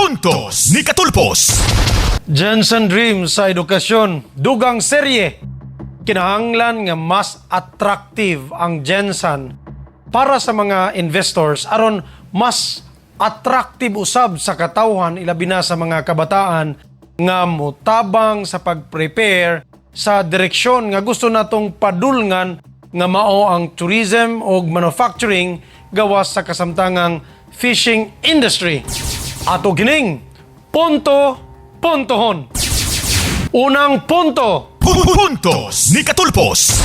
Puntos ni Katulpos. GenSan Dream sa edukasyon, dugang serye. Kinahanglan nga mas attractive ang GenSan para sa mga investors aron mas attractive usab sa katawhan, ilabi na sa mga kabataan nga motabang sa pag-prepare sa direksyon nga gusto natong padulngan nga mao ang tourism o manufacturing gawas sa kasamtangang fishing industry. Ato kining punto puntohon. Unang punto, Puntos ni Katulpos.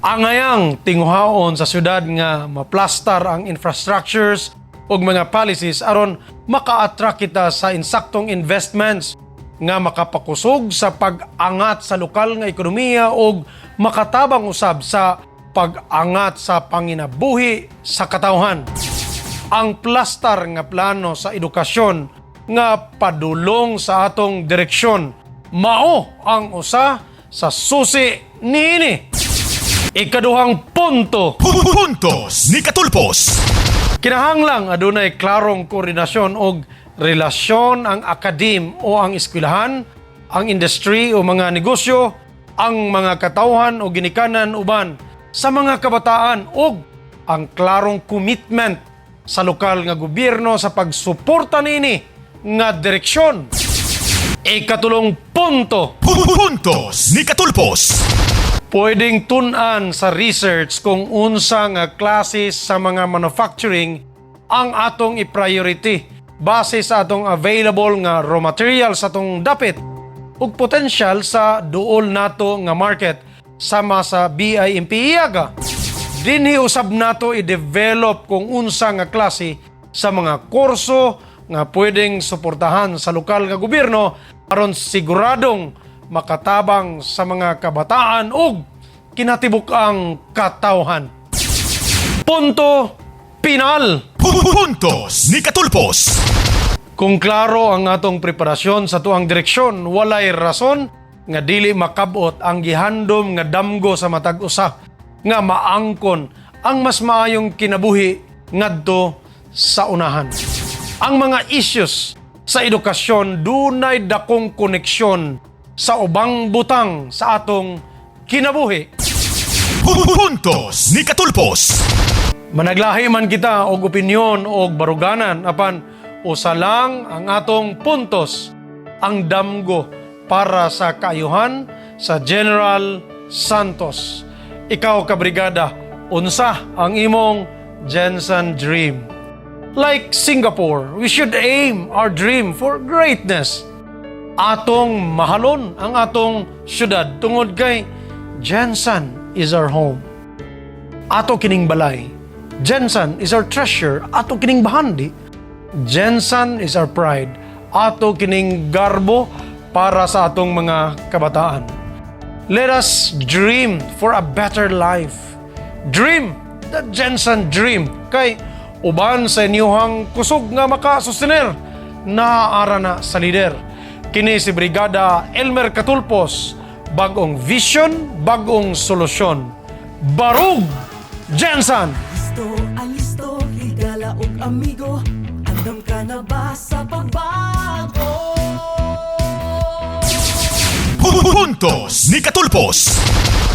Angayang tinguhaon sa syudad nga maplastar ang infrastructures ug mga policies aron maka-attract kita sa insaktong investments nga makapakusog sa pag-angat sa lokal nga ekonomiya ug makatabang usab sa pag-angat sa panginabuhi sa katawhan. Ang plastar nga plano sa edukasyon nga padulong sa atong direksyon mao ang usa sa susi niini. Ikaduhang punto, Puntos ni Katulpos. Kinahanglang adunay klarong koordinasyon og relasyon ang akadim o ang eskwelahan, ang industry o mga negosyo, ang mga katawhan o ginikanan uban sa mga kabataan ug ang klarong commitment sa lokal nga gobyerno sa pagsuporta niini nga direksyon. Ikatulong punto, Puntos ni Katulpos. Pwedeng tun-an sa research kung unsa nga klase sa mga manufacturing ang atong i-priority base sa atong available nga raw material sa atong dapit ug potensyal sa duol nato nga market sama sa BIMP EAGA. Dinhi usab nato i-develop kung unsa nga klase sa mga kurso nga pwedeng suportahan sa lokal nga gobyerno aron siguradong makatabang sa mga kabataan ug kinatibuk-ang katawhan. Punto pinal. Puntos ni Katulpos. Kung klaro ang atong preparasyon sa tuang direksyon, walay rason nga dili makabot ang gihandom nga damgo sa matag usa nga maangkon ang mas maayong kinabuhi ngadto sa unahan. Ang mga issues sa edukasyon dunay dakong koneksyon sa ubang butang sa atong kinabuhi. Puntos ni Katulpos. Managlahi man kita og opinyon og baruganan, apan usa lang ang atong puntos, ang damgo para sa kaayuhan sa General Santos. Ikaw, kabrigada, unsa ang imong GenSan Dream? Like Singapore, we should aim our dream for greatness. Atong mahalon ang atong syudad tungod kay GenSan is our home. Ato kining balay. GenSan is our treasure. Ato kining bahandi. GenSan is our pride. Ato kining garbo para sa atong mga kabataan. Let us dream for a better life. Dream the GenSan dream. Kay uban sa inyuhang kusog nga makasustener, naara na sa lider. Kini si Brigada Elmer Katulpos, bag-ong vision, bagong solusyon. Barug GenSan! Listo, alisto, higala og amigo. Andam ka na ba sa pagbago? Puntos ni Katulpos.